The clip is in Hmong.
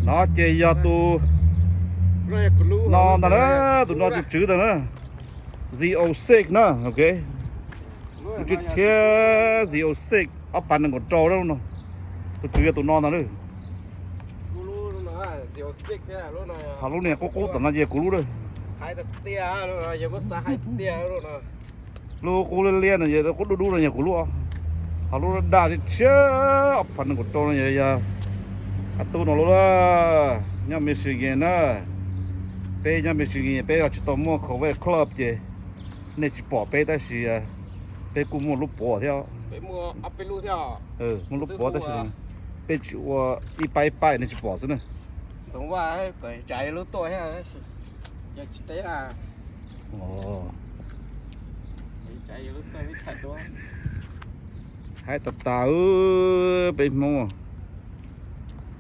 No ces yog tus no ntag na, tus no tus tswv ntag na. Z O six na, ok. Lub tshiab tshiab Z O six ob phav nees nkaum rau no. Tus tswv yog tus no ntag na. Ho lub niag qub qub tom no ces kuv lub lawm. Lub qub liab liab no, qub dub dub no yog kuv lub. Ho lub daj tshiab tshiab ob phav nees nkaum rau no yog, yog ob tug no lub lawm. Nyob Michigan na. Peb nyob Michigan peb tsis tau muaj Corvette Club ces nej tsis pom peb, tab sis peb kuj muaj lub puav thiab. Muaj lub puav tab sis peb tsis ua, ib paib ib paib nej tsis pom xwb na. Haib tas tas peb Hmoob.